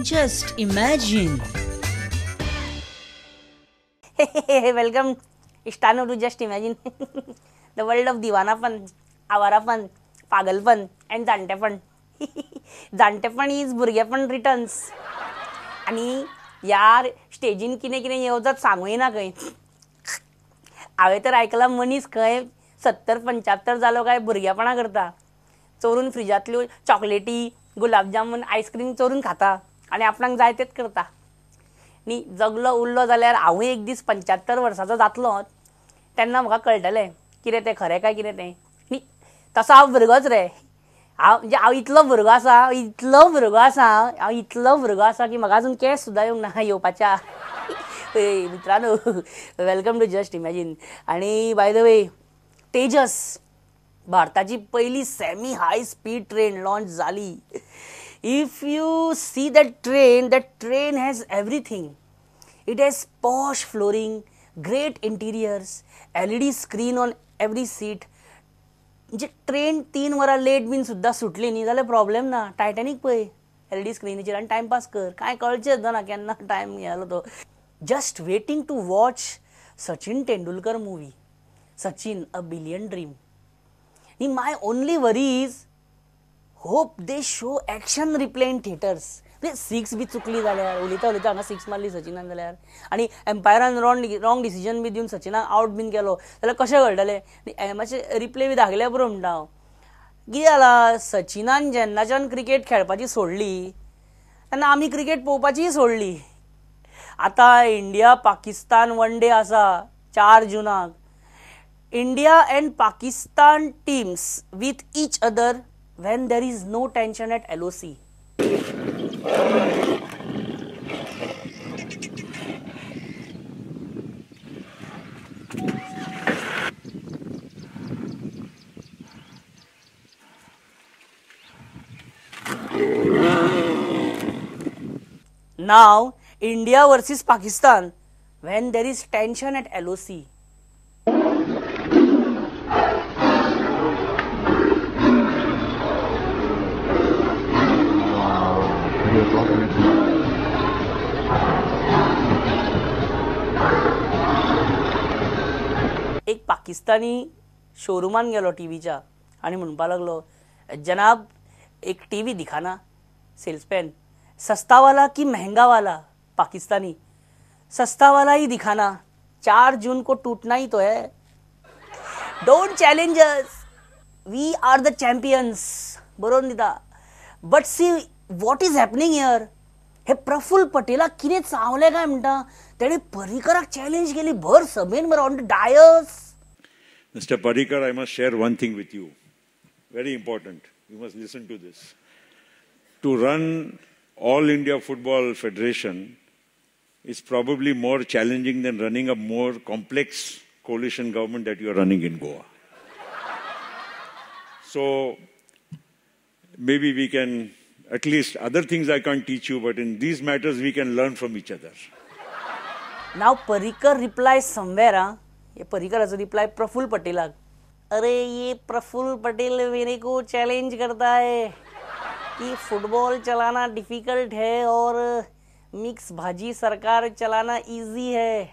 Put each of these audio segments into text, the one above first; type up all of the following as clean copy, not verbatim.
Just imagine. Welcome इश्टानो to just imagine the world of दिवानापन, Awarapan, पागलपन and जाणटेपण. जाणटेपण is भुरगेपण रिटर्न्स. आनी यार स्टेजीन कितें कितें येवजत सांगूय ना खंय. हांवें तर आयकलां मनीस खंय 70-75 जालो काय भुरगेपणां करता, चोरून फ्रिजांतल्यो चॉकलेटी, गुलाबजामून, आयस्क्रीम चोरून खाता आनी आपणाक जाय तेच करता. न्ही जगलो उरलो जाल्यार हांवूय एक दीस 75 वर्सांचो जातलो तेन्ना म्हाका कळटलें कितें तें खरें काय कितें तें. न्ही तसो हांव भुरगोच रे. हांव म्हणजे हांव इतलो भुरगो आसा, इतलो भुरगो आसा, हांव इतलो भुरगो आसा की म्हाका अजून केंस सुद्दां येवंक ना येवपाच्या. मित्रांनो, welcome to just imagine. आनी बाय the way, Tejas भारताची पयली semi high speed train launch जाली. If you see that train, that train has everything. It has posh flooring, great interiors, LED screen on every seat. म्हणजे train 3 वरां late बीन सुद्दां सुटली न्ही जाल्यार प्रॉब्लेम ना. टायटॅनीक पळय एलईडी स्क्रिनीचेर आनी टायमपास कर, कांय कळचेंच ना केन्ना टायम गेलो तो. Just waiting to watch Sachin Tendulkar movie, Sachin a billion dream. न्ही my only worry is hope they show action replay in theatres. म्हणजे सिक्स बी चुकली जाल्यार, उलयता उलयता हांगा सिक्स मारली सचिनान जाल्यार आनी एम्पायरान रॉंग डिसिजन बी दिवन सचिनाक आवट बीन केलो जाल्यार कशें कळटलें. मातशें रिप्ले बी दाखयल्यार पुरो म्हणटा हांव. कितें जालां, सचिनान जेन्नाच्यान क्रिकेट खेळपाची सोडली तेन्ना आमी क्रिकेट पळोवपाचीय सोडली. आतां इंडिया पाकिस्तान वन डे आसा 4 जुनाक. India and Pakistan teams with each other when there is no tension at LOC. Now, India versus Pakistan when there is tension at LOC. एक पाकिस्तानी शोरूमान गेलो टीव्हीच्या आणि म्हणपाक लागलो, जनाब एक टीव्ही दिखाना. सेल्समॅन, सस्ता वाला की महंगा वाला? पाकिस्तानी, सस्ता वाला ही दिखाना, 4 जून को टूटना ही तो है. Don't challenge us, we are the champions बरोवन दिता. But see what is happening here. हे प्रफुल्ल पटेलाक कितें चावलें काय म्हणटा, तेणें पर्रीकराक चॅलेंज केली भर सभेन बरो on the dais. Mister Parrikar, I must share one thing with you, very important, you must listen to this. To run All India Football Federation is probably more challenging than running a more complex coalition government that you are running in Goa. So maybe we can, at least other things I can't teach you, but in these matters we can learn from each other. Now Parrikar replies somewhere, huh? ये पर्रिकराचो reply Praful पटेलाक, अरे ये प्रफुल्ल पटेल मेरे को challenge करता है कि football चलाना difficult है और mix भाजी सरकार चलाना easy है.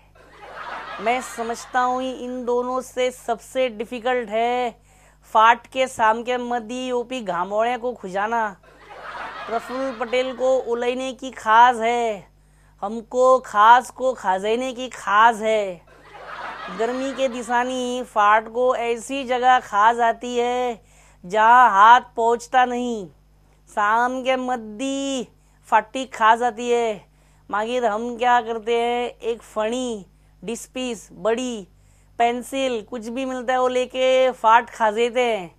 मैं समझता हूँ इन दोनों से सबसे डिफ़िकल्ट है फाट के सामके मदी ओपी घामोड़े को खुजाना. प्रफुल्ल पटेल को उलैने की खाज है, हमको खाज को खाजने की खाज है. गर्मी के दिसानी फाट को ऐसी जगह खाज आती है जहाँ हाथ पहुँचता नहीं. शाम के मद्दी फाटी खा जाती है. मागिर हम क्या करते हैं, एक फणी, डिस्पीस, बड़ी पेंसिल, कुछ भी मिलता है वो लेके फाट खा देते हैं.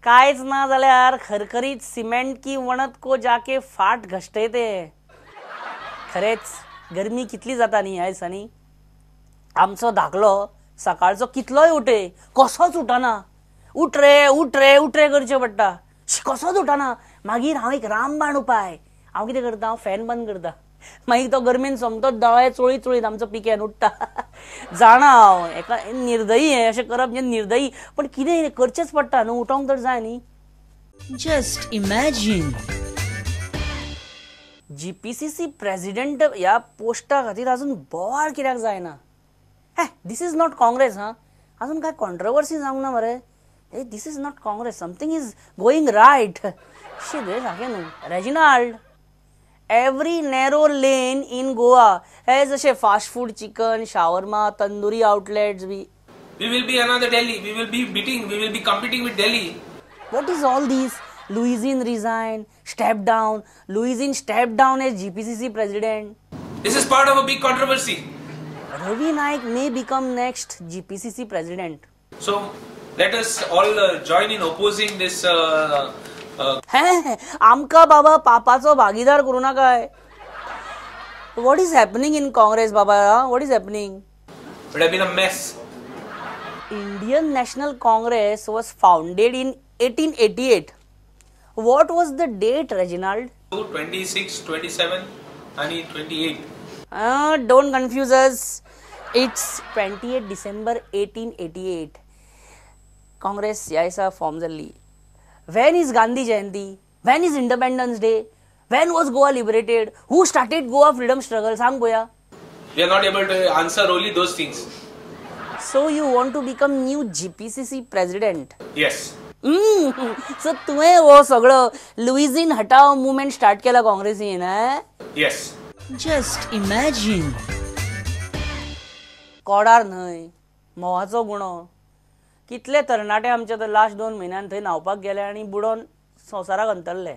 कांयच ना जाल्यार खरखरीत सिमेंट की वणत को जाके फाट घसटयते हैं. खरेंच गरमी कितली जाता न्ही ह्या दिसांनी. आमचो धाकलो सकाळचो कितलोय उठे कसोच उठना, उठ रे उठ रे उठ रे करचें पडटा, कसोच उठना. मागीर हांव एक रामबाण उपाय, हांव कितें करता, हांव फॅन बंद करता. मागीर तो गरमेन सोमतो दोळे चोळीत चोळीत आमचो पिक्यान उठ्ठा. जाणा हांव एका निर्दयी हें अशें करप म्हणजे निर्दयी, पण कितें करचेंच पडटा न्हू, उठोंक तर जाय न्ही. Just imagine. जीपीसीसी प्रेसिडेंट ह्या पोस्टा खातीर अजून बोवाळ कित्याक जायना? हे this is not Congress. हां, अजून काय कॉन्ट्रोवर्सी जावंक ना मरे. Hey, this is not Congress, something is going right. Shit रे सारकें न्हू. Reginald, every narrow lane in Goa has अशे fast food, chicken, shawarma, tandoori outlets be. We will be another Delhi. We will be beating, we will be competing with Delhi. What is all this? Luizinho resign, step down. Luizinho step down as GPCC president. This is part of a big controversy. Ravi Naik may become next GPCC president. So let us all join in opposing this. आमका बाबा पापाचो भागीदार करू नाकाय. What is happening in Congress Baba? What is happening? It has been a mess. Indian National Congress was founded in 1888. What was the date, Reginald? 26, 27 and 28. Don't confuse us. It's 28 December 1888. Congress ह्या दिसा form जाल्ली. When is Gandhi Jayanti? When is Independence Day? When was Goa liberated? Who started Goa freedom struggle? सांग पळोवया. We are not able to answer only those things. So you want to become new GPCC president? Yes. So तुवें हो सगळो लुइझिन हटाव movement start केला काँग्रेसीन? Yes. Just imagine. Kodar न्हंय, म्होंवाचो गुणो, कितले तरणाटे आमचे तर लास्ट 2 म्हयन्यान थंय न्हांवपाक गेले आनी बुडोन संवसाराक अंतरले.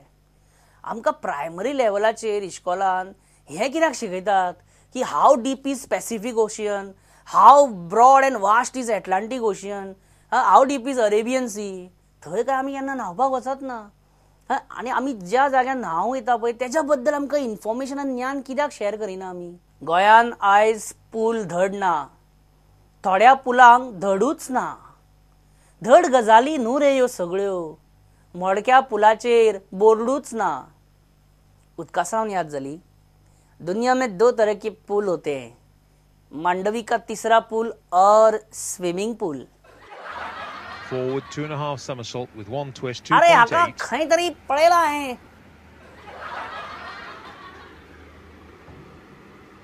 आमकां प्रायमरी लेवलाचेर इश्कोलान हें कित्याक शिकयतात की how deep is Pacific Ocean, how broad and vast is Atlantic Ocean, how deep is Arabian Sea. थंय काय आमी केन्ना न्हांवपाक वचत ना. आनी आमी ज्या जाग्यार न्हांवंक वयता पळय तेच्या बद्दल आमकां इन्फॉर्मेशन आनी ज्ञान कित्याक शेअर करिना आमी? गोंयान आयज पूल धड ना, थोड्या पुलांक धडूच ना. धड गजाली न्हू रे ह्यो सगळ्यो, मोडक्या पुलाचेर बोर्डूच ना. उदकासावन याद जाली, दुनिया में 2 तरह के पुल होते हैं, मांडवी का तीसरा पुल और swimming pool. Forward 2.5 somersault with 1 twist, 2.8. अरे हाका खंय तरी पळयला हांवें,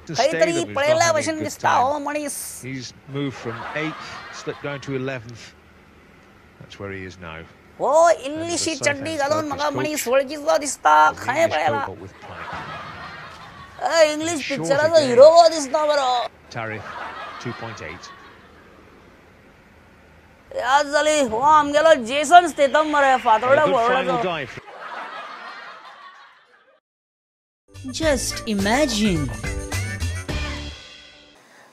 खंय तरी पळयल्या भशेन दिसता हो मनीस. He's moved from 8th, slipped down to 11th. That's where he is now. हो इल्लीशी चड्डी घालून म्हाका मनीस वळखीचो दिसता, खंय पळयला. इंग्लीश पिक्चराचो हिरो दिसता बरो. Tariff 2.8. याद जाली, हो आमगेलो जेसन स्टेथम मरे, Fatorda बोर्डाचो. Just imagine.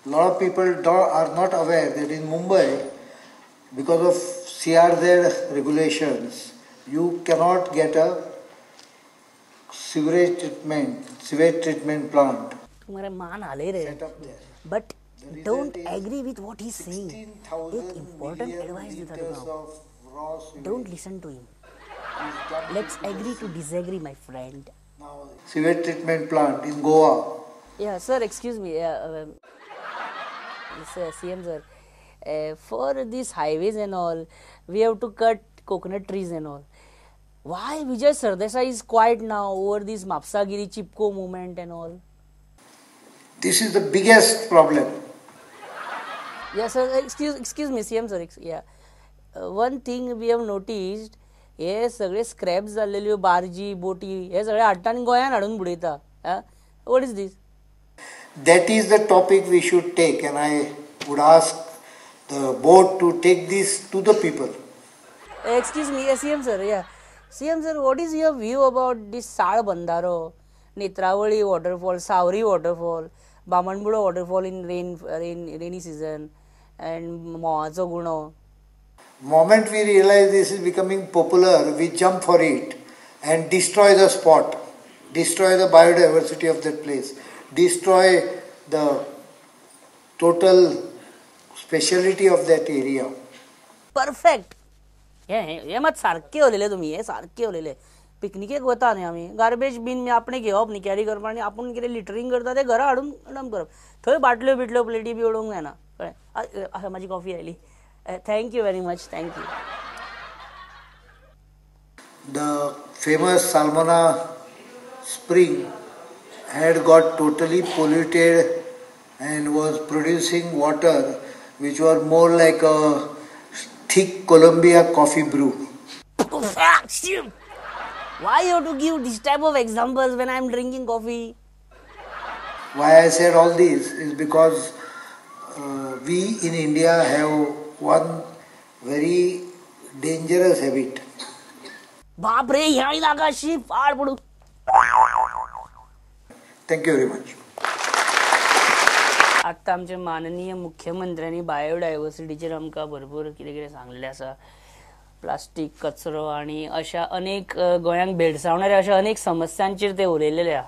Lot of people are not aware that in Mumbai, because of CRZ regulations, you cannot get a sewage treatment plant. तुम्हारे मान आले रे. But don't agree with what he's saying. एक important advice दिता तुका. Don't listen to him. Let's agree to disagree, my friend. Sewage treatment plant in Goa. Yeah, sir, excuse me. Sir, CM sir, for these highways and all, we have to cut coconut trees and all. Why Vijay Sardesai is quiet now over this Mapsagiri Chipko movement and all? This is the biggest problem. Yes, sir. Excuse me, CM sir. Yeah. One thing we have noticed, हे सगळे scrap जाल्लेल्यो बार्जी बोटी हे सगळे हाडटा आनी गोंयान हाडून बुडयता. What is this? That is the topic we should take, and I would ask the board to take this to the people. Excuse me, CM sir. Yeah. CM sir, what is your view about this Sal Bandharo, Netravali waterfall, Savari waterfall, Bamanbudo waterfall in rainy season, and Moacho Guno? Moment we realize this is becoming popular, we jump for it and destroy the spot, destroy the biodiversity of that place, destroy the total speciality of that area. Perfect. हे मात सारखे उलयले तुमी, हे सारखे उलयले. पिकनिकेक वता न्ही आमी, गार्बेज बीन आपणें घेवप न्ही, कॅरी करप आनी आपूण कितें लिटरींग करता तें घरा हाडून डंप करप. थंय बाटल्यो बिटल्यो प्लेटी बी उडोवंक जायना. कळ्ळें? म्हाजी कॉफी आयली. Thank you very much. Thank you. The famous Salmona spring had got totally polluted and was producing water which were more like a thick Columbia coffee brew. Why you have to give this type of examples when I am drinking coffee? Why I said all this is because we in India have one very dangerous habit. बाप रे, ह्या इलाकाशी फार पडू. Thank you very much. आत्ता आमचे माननीय मुख्यमंत्र्यांनी बायोडायवर्सिटीचेर आमकां भरपूर कितें कितें सांगलें आसा. प्लास्टीक कचरो आनी अशा अनेक गोंयांक भेडसावणाऱ्या अशा अनेक समस्यांचेर ते उलयलेले आहा.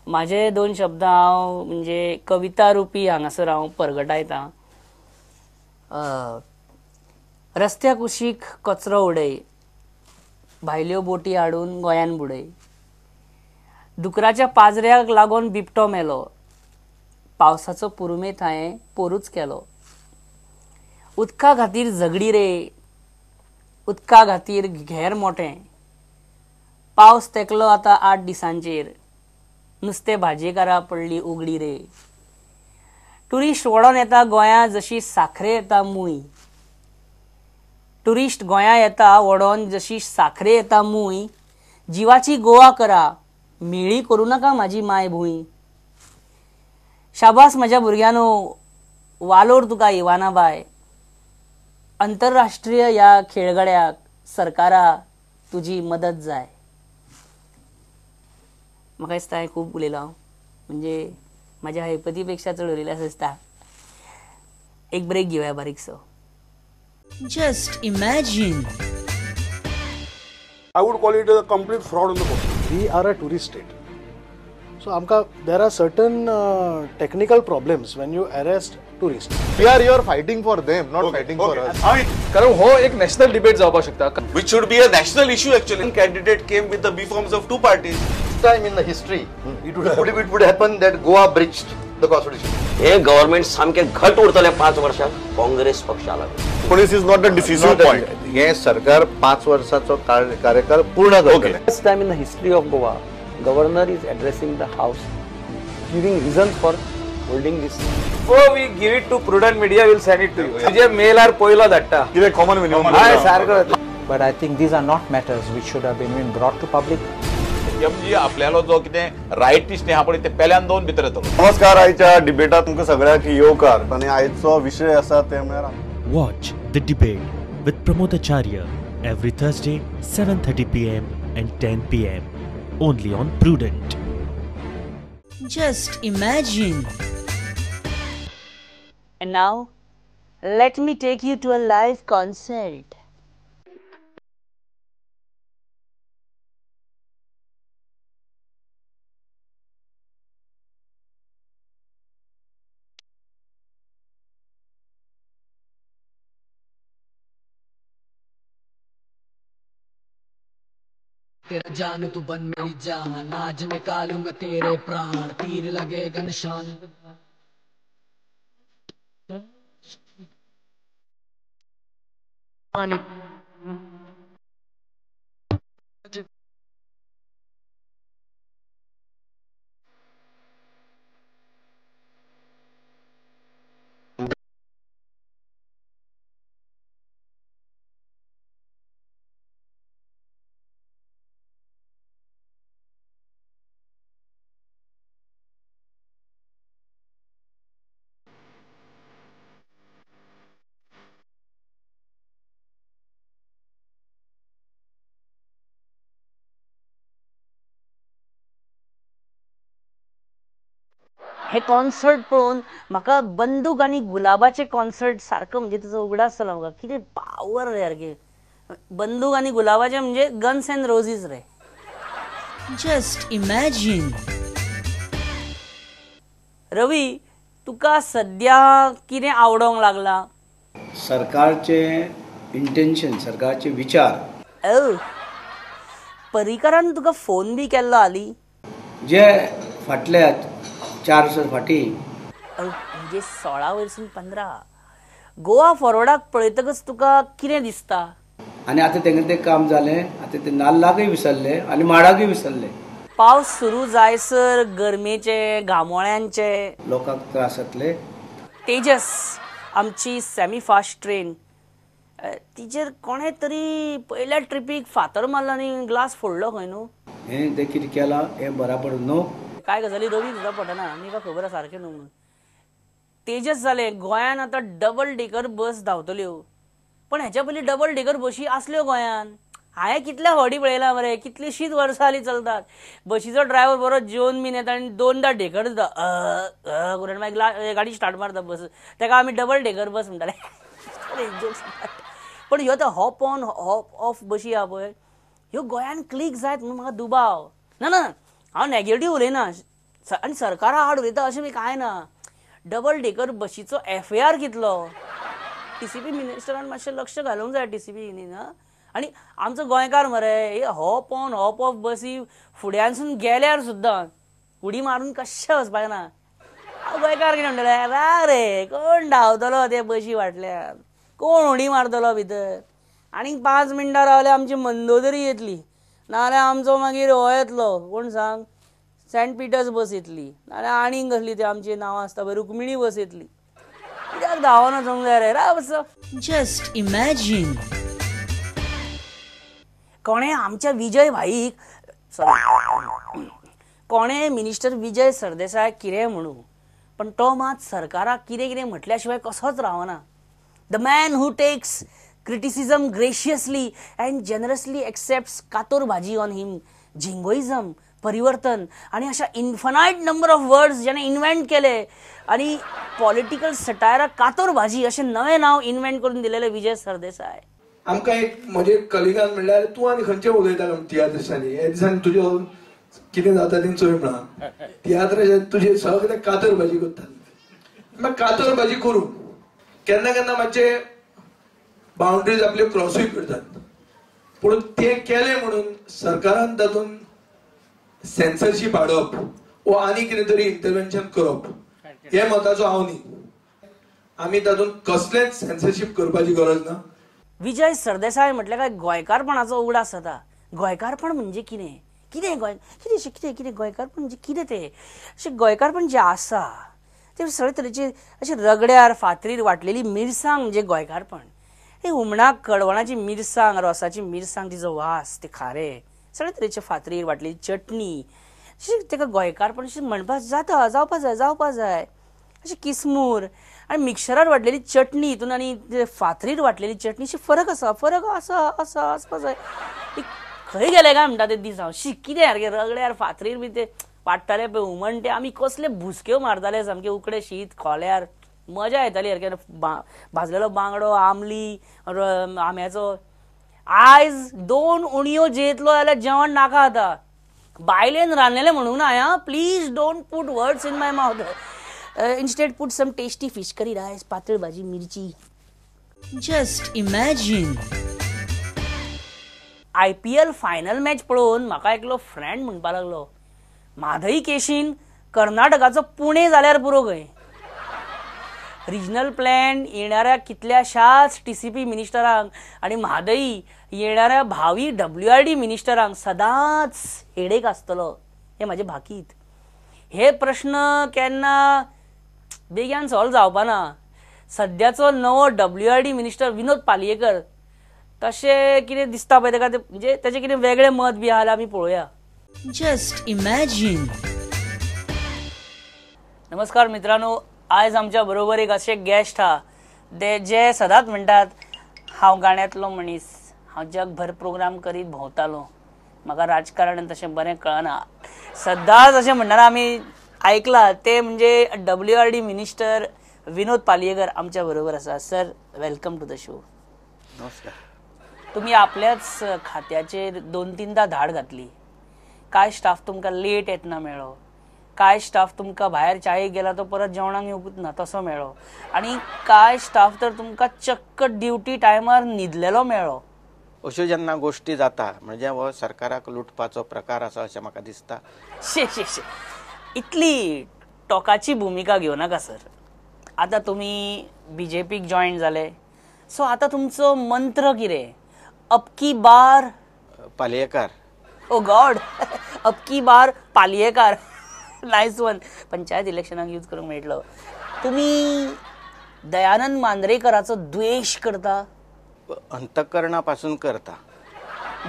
म्हाजे दोन शब्द हांव म्हणजे कविता रुपी हांगासर हांव परगटायतां. रस्त्या कुशीक कचरो उडय, भायल्यो बोटी हाडून गोंयान बुडय, दुकराच्या पाजऱ्याक लागून बिबटो मेलो, पावसाचो पुरुमेत हांवें पोरूच केलो, उदका खातीर झगडी रे, उदका खातीर घेर मोठें, पावस तेकलो आतां 8 दिसांचेर, नुस्तें भाजयेकारा पडली उगडी रे, ट्युरिस्ट वडोन येता गोंया जशी साखरे येता मूय, ट्युरिस्ट गोंया येता वडोन जशी साखरे येता मूय, जिवाची गोवा करा मेळी करूं नाका म्हाजी मायभूंय, शाबास म्हज्या भुरग्यांनो, वालोर तुका इवाना बाय, अंतरराष्ट्रीय ह्या खेळगड्याक सरकारा तुजी मदत जाय. म्हाका दिसता हांवें खूब उलयलां हांव, म्हणजे म्हाज्या हैपती पेक्षा चड उलयलें अशें दिसता. एक ब्रेक घेवया बारीकसो. Just imagine. I would call it a complete fraud on the government. We are a tourist state. So, amka, there are certain technical problems when you arrest tourists. We are here fighting for them, not fighting for us. कारण हो एक national debate जावपाक शकता. Which should be a national issue actually. Candidate came with the B forms of two parties. First time in the history, it would happen that Goa breached the constitution. हे government सामके घट उरतले 5 वर्षां काँग्रेस पक्षाला. Police is not a decisive point. हे सरकार 5 वर्षाचो कार्यकाळ पूर्ण करतले. First time in the history of Goa, governor is addressing the house, giving reasons for holding this. Before we give it to Prudent Media, we'll send it to you. तुझे mail are पहिलो धाडटा. कितें common minimum. हय सारको. But I think these are not matters which should have been brought to public. MG आपल्यालो जो कितें रायटिस्ट आहा पळय ते पेल्यान दोन भितर येतलो. नमस्कार, आयच्या डिबेटात तुमकां सगळ्यांक येवकार आनी आयचो विशय आसा ते म्हळ्यार Watch The Debate with Pramod Acharya every Thursday 7:30 PM and 10 PM only on Prudent. Just imagine. And now, let me take you to a live concert. तेरा जान तू बन मेरी जान, आज निकालूंगा तेरे प्राण, तीर लगेगा निशान. पानी हे कॉन्सर्ट पळोवन म्हाका बंदूक आनी गुलाबाचे कॉन्सर्ट सारको म्हणजे ताचो उगडास जालो म्हाका. कितें पावर रे सारकें. बंदूक आनी गुलाबाचे म्हणजे गन्स एंड रोजीज रे. Just imagine. रवी, तुका सद्या कितें आवडोंक लागलां? सरकारचे इंटेन्शन, सरकारचे विचार. पर्रीकारान तुका फोन बी केल्लो हालीं? जे फाटल्या 4 वर्सां फाटीं म्हणजे 16 वयरसून 15 गोवा फॉरवर्डाक पळयतकच तुका कितें दिसता? आनी आतां तेंगे तें काम जालें, आतां ते नाल्लाकय विसरले आनी माडाकय विसरले. पावस सुरू जायसर गरमेचे घामोळ्यांचे लोकांक त्रास जातले. तेजस आमची सेमी फास्ट ट्रेन तिचेर कोणे तरी पयल्या ट्रिपीक फातर मारलो आनी ग्लास फोडलो खंय न्हू. हें तें कितें केलां हें बराबर न्हू. काय गजाली रवी सुद्दां पडना, आमकां खबर आसा सारकें न्हू म्हणून. तेजस जालें गोंयान आतां डबल डेकर बस धांवतल्यो, पण हेच्या पयलीं डबल डेकर बशी आसल्यो गोंयान. हांवें कितल्या फावटी पळयलां मरे, कितलींशींच वर्सां जालीं चलतात. बशीचो ड्रायव्हर बरो जेवन बीन येता आनी दोनदा ढेकर दिता करून मागीर गाडी स्टार्ट मारता बस. ताका आमी डबल डेकर बस म्हणटाले. पण ह्यो तो हॉप ऑन हॉप ऑफ बशी आहा पळय, ह्यो गोंयान क्लीक जायत म्हणून म्हाका दुबाव. ना ना, हांव नॅगेटीव उलयना आनी सरकारा आड उलयता अशें बी कांय ना. डबल डेकर बशीचो एफआयआर कितलो, टीसीपी मिनिस्टरान मातशें लक्ष घालूंक जाय टीसीपी न्ही. आनी आमचो गोंयकार मरे हे हॉप ऑन हॉप ऑफ बसी फुड्यानसून गेल्यार सुद्दां उडी मारून कशें वचपाक ना. हांव गोंयकार कितें म्हणटले, रा रे कोण धांवतलो ते बशी फाटल्यान, कोण उडी मारतलो भितर. आनीक 5 मिनटां रावल्यार आमची मंदोदरी येतली, नाजाल्यार आमचो मागीर हो येतलो कोण सांग, सेंट पिटर्स बस येतली, नाजाल्यार आनीक कसली ती आमची नांवां आसता पळय रुक्मिणी बस येतली. कित्याक धांवोन वचूंक जाय रे, रा बस. Just imagine. कोणें आमच्या विजय भाईक, सॉरी, कोणें मिनिस्टर विजय सरदेसाय कितें म्हणू, पण तो मात सरकाराक कितें कितें म्हटल्या शिवाय कसोच रावना. The man who takes criticism graciously and generously accepts कातोर भाजी ऑन हिम, जिंगोइझम, परिवर्तन आनी अशा इन्फनायट नंबर ऑफ वर्ड्स ज्याने इन्व्हेंट केले आनी पॉलिटिकल सटायराक कातोर भाजी अशें नवें नांव इन्व्हेंट करून दिलेलें विजय सरदेसाय. आमकां एक म्हजे कलिगान म्हणल्यार तूं आनी खंयचे उलयता तियात्रिस्तांनी, हे दिसांनी तुज्यो कितें जाता तें चोय म्हणा. तियात्र तुजे सगळे कातर भाजी करतात, मागीर कातर भाजी करूं केन्ना केन्ना मातशे बाउंड्रीज आपल्यो क्रॉसूय करतात, पूण तें केलें म्हणून सरकारान तातूंत सेन्सरशीप हाडप वो आनी कितें तरी इंटरवेन्शन करप हे मताचो हांव न्ही. आमी तातूंत कसलेंच सेन्सरशीप करपाची गरज ना. विजय सरदेसाय म्हटल्यार काय गोंयकारपणाचो उगडास जाता. गोंयकारपण म्हणजे कितें, कितें गोंय कितें कितें कितें गोंयकारपण म्हणजे कितें तें, अशें गोंयकारपण जें आसा तें सगळे तरेचे अशें रगड्यार फातरीर वांटलेली मिरसांग म्हणजे गोंयकारपण. हे हुमणाक कडवणाची मिरसांग, रोसाची मिरसांग, तिचो वास, ते खारें, सगळे तरेचे फातरीर वांटलेली चटणी, अशें ताका गोंयकारपण अशें म्हणपाक जाता, जावपा जाय, जावपा जाय. अशें किसमूर आनी मिक्सरार वांटलेली चटणी हितून आनी फातरीर वांटलेली चटणी अशी फरक आसा, फरक आसा आसा आसपा जाय. खंय गेले काय म्हणटा ते दीस हांव, शी कितें सारकें रगड्यार फातरीर बी ते वांट्टाले पळय हुमण, ते आमी कसले भुसक्यो मारताले सामके उकडे शीत खोल्यार, मजा येताली सारकें. भाजलेलो बांगडो, आमली, आंब्याचो. आयज 2 उणयो जेतलो जाल्यार जेवण नाका आतां. बायलेन रांदलेलें म्हणूंक ना आं, please don't put words in my mouth. Instead put some tasty fish curry, rice, पातळ भाजी, मिरची. Just imagine. IPL final match पळोवन म्हाका एकलो फ्रेंड म्हणपाक लागलो, म्हादई केशीन कर्नाटकाचो पुणे जाल्यार पुरो खंय. रिजनल प्लॅन येणाऱ्या कितल्याशाच टीसीपी मिनिस्टरांक आनी म्हादई येणाऱ्या भावी WRD मिनिस्टरांक सदांच हेडेक आसतलो हें म्हाजें भाकीत. हे प्रश्न केन्ना बेगीन सॉल्व जावपा ना. सद्याचो नवो WRD minister Vinod Palyekar तशें कितें दिसता पळय ताका, म्हणजे ताचें कितें वेगळें मत बी आहा जाल्यार आमी पळोवया. Just imagine. नमस्कार मित्रांनो, आयज आमच्या बरोबर एक अशे गेस्ट आहा ते जे सदांच म्हणटात हांव गाण्यांतलो मनीस, हांव जगभर प्रोग्राम करीत भोंवतालो, म्हाका राजकारण तशें बरें कळना. सदांच अशें म्हणटाना आमी आयकलां ते म्हणजे WRD minister Vinod Palyekar आमच्या बरोबर आसा. Sir, welcome to the show. नमस्कार. तुमी आपल्याच खात्याचेर 2-3दा धाड घातली. काय स्टाफ तुमकां लेट येतना मेळ्ळो, काय स्टाफ तुमकां भायर चायेक गेला तो परत जेवणाक येवंकूच ना तसो मेळ्ळो, आनी काय स्टाफ तर तुमकां चक्क ड्युटी टायमार न्हिदलेलो मेळ्ळो. अश्यो जेन्ना गोश्टी जाता म्हणजे हो सरकाराक लुटपाचो प्रकार आसा अशें म्हाका दिसता. शे शे शे, इतली टोकाची भुमिका घेवं नाका सर. आतां तुमी बीजेपीक जॉयन जाले, सो आतां तुमचो मंत्र कितें? अब की बार पालयेकार. ओ गॉड, अबकी बार पालयेकार, नायस वन. पंचायत इलेक्शनाक यूज करूंक मेळटलो. तुमी दयानंद मांद्रेकराचो द्वेश करता? अंतकरणा पासून करता.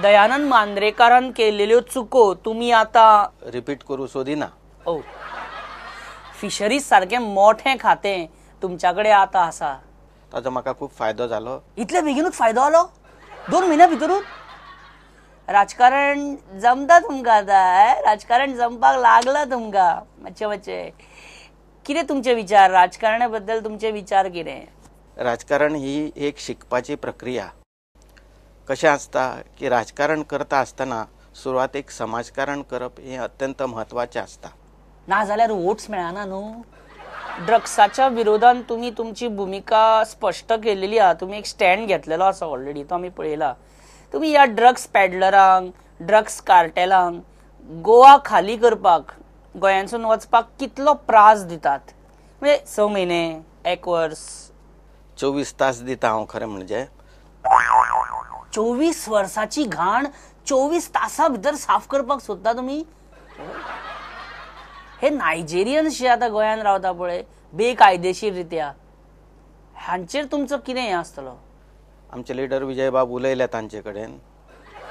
दयानंद मांद्रेकारान केलेल्यो चुको तुमी आतां रिपीट करूं सोदिना. ओ, फिशरीज सारकें मोठें खातें तुमच्या कडेन आतां आसा, ताजो म्हाका खूब फायदो जालो. इतले बेगीनूच फायदो जालो? 2 म्हयन्या भितरूच? राजकारण जमता तुमकां आतां, राजकारण जमपाक लागलां तुमकां मातशें मातशें. कितें तुमचे विचार राजकारणा बद्दल? तुमचे विचार कितें? राजकारण ही एक शिकपाची प्रक्रिया. कशें आसता की राजकारण करता आसतना सुरवातेक समाजकारण करप हें अत्यंत म्हत्वाचें आसता. ना जाल्यार वोट्स मेळना न्हू. ड्रग्साच्या विरोधान तुमी तुमची भुमिका स्पश्ट केलेली आहा, तुमी एक स्टँड घेतलेलो आसा ऑलरेडी, तो आमी पळयला. तुमी ह्या ड्रग्स पॅडलरांक, ड्रग्स कार्टेलांक गोवा खाली करपाक, गोंयांसून वचपाक कितलो त्रास दितात? म्हणजे 6 म्हयने, 1 वर्स, 24 तास दिता हांव. खरें म्हणजे 24 वर्साची घाण 24 तासां भितर साफ करपाक सोदता तुमी? हे नायजेरियन्स जे आतां गोंयांत रावता पळय बेकायदेशीर रित्या, हांचेर तुमचो कितें हें आसतलो? आमचे लिडर विजयबाब उलयले तांचे कडेन.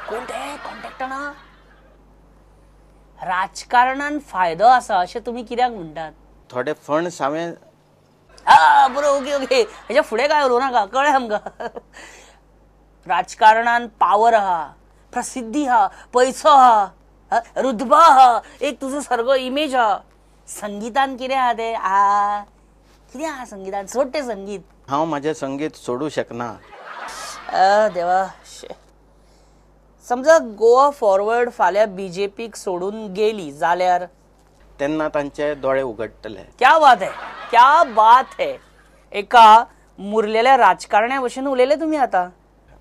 कोण ते कॉन्टॅक्टना? राजकारणान फायदो आसा अशें तुमी कित्याक म्हणटात? थोडे फंड्स हांवें. बरो, ओके ओके, हेच्या फुडें काय उलोवं नाका, कळ्ळें आमकां. राजकारणान पावर आहा, प्रसिद्धी आहा, पयसो आहा, रुतबा आहा, एक तुजो सारको इमेज आहा. संगीतान कितें आहा तें? आ कितें आहा संगीतान? सोड तें संगीत. हांव म्हाजें संगीत सोडूं शकना. देवा, समजा गोवा फॉरवर्ड फाल्यां बीजेपीक सोडून गेली जाल्यार? तेन्ना तांचे दोळे उगडटले. क्या बात है, क्या बात है. एका मुरलेल्या राजकारण्या भशेन उलयले तुमी आतां.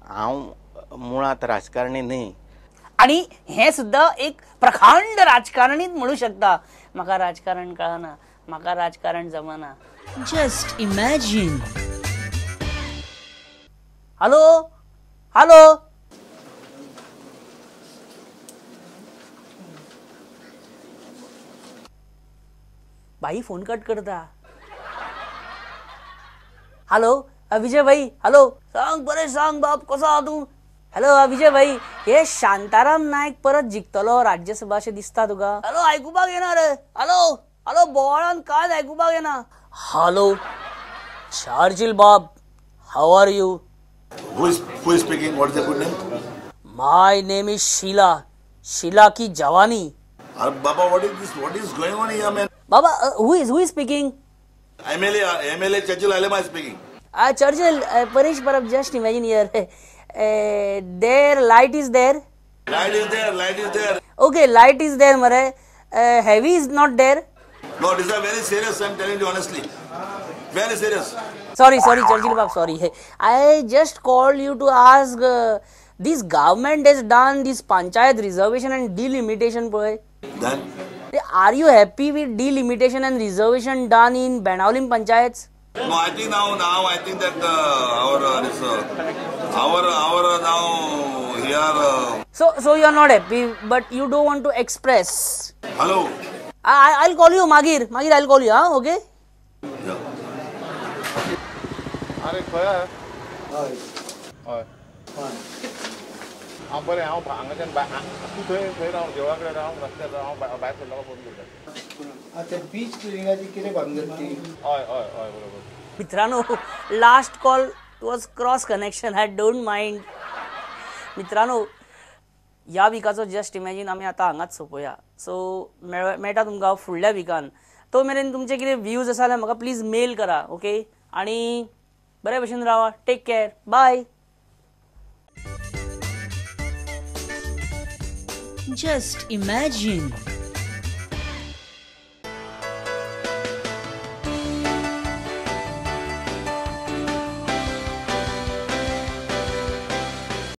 हांव मुळांत राजकारणी न्ही, आनी हें सुद्दां एक प्रखांड राजकारणीत म्हणू शकता. म्हाका राजकारण कळना, म्हाका राजकारण जमना. Just imagine. Hello hello, बाई फोन कट करता. हॅलो विजय भाई, हॅलो, सांग बरें सांग बाब, कसो आहा तूं? हॅलो विजय भाई, हे शांताराम नायक परत जिखतलो राज्यसभा अशें दिसता तुका? हॅलो, आयकुपाक येना रे. हॅलो हॅलो, बोवाळान कांयच आयकुपाक येना. हॅलो चार्जील बाब, how are you? Who is speaking? What is your good name? My name is Sheila, Sheila की जवानी. अरे बाबा, what is this? What is going on here man? Baba, who is speaking? MLA Churchill Alemao speaking. Churchill, Paresh Parab, just imagine here. There light is there. Light is there, light is there. Okay, light is there मरे. Heavy is not there. No, this is very serious, I am telling you honestly. Very serious. Sorry, sorry, Churchill Bab, sorry. I just called you to ask, this government has done this panchayat reservation and delimitation पळय. Then? Are you happy with delimitation and reservation done in Benaulim panchayats? No, I think now I think that our now here. So you are not happy, but you don't want to express. Hello. I'll call you, Magir. Magir, I'll call you. Huh? Okay. Yeah. अरे खंय हय हय हांव बरें, हांव हांगाच्यान तूं थंय थंय राव, देवळा कडेन राव, रस्त्यार राव, हांव भायर सरलो फोन करता. ते बीच क्लिनिंगाची कितें भानगड ती? हय हय हय बरोबर. मित्रांनो, last call was cross connection, I don't mind. मित्रांनो, ह्या विकाचो जस्ट इमॅजीन आमी आतां हांगाच सोंपोया. सो मेळटा तुमकां फुडल्या विकान. तो मेरेन तुमचे कितें व्यूज आसा जाल्यार म्हाका प्लीज मेल करा, ओके? आनी बरे भशेन रावा. Take care, bye. Just imagine.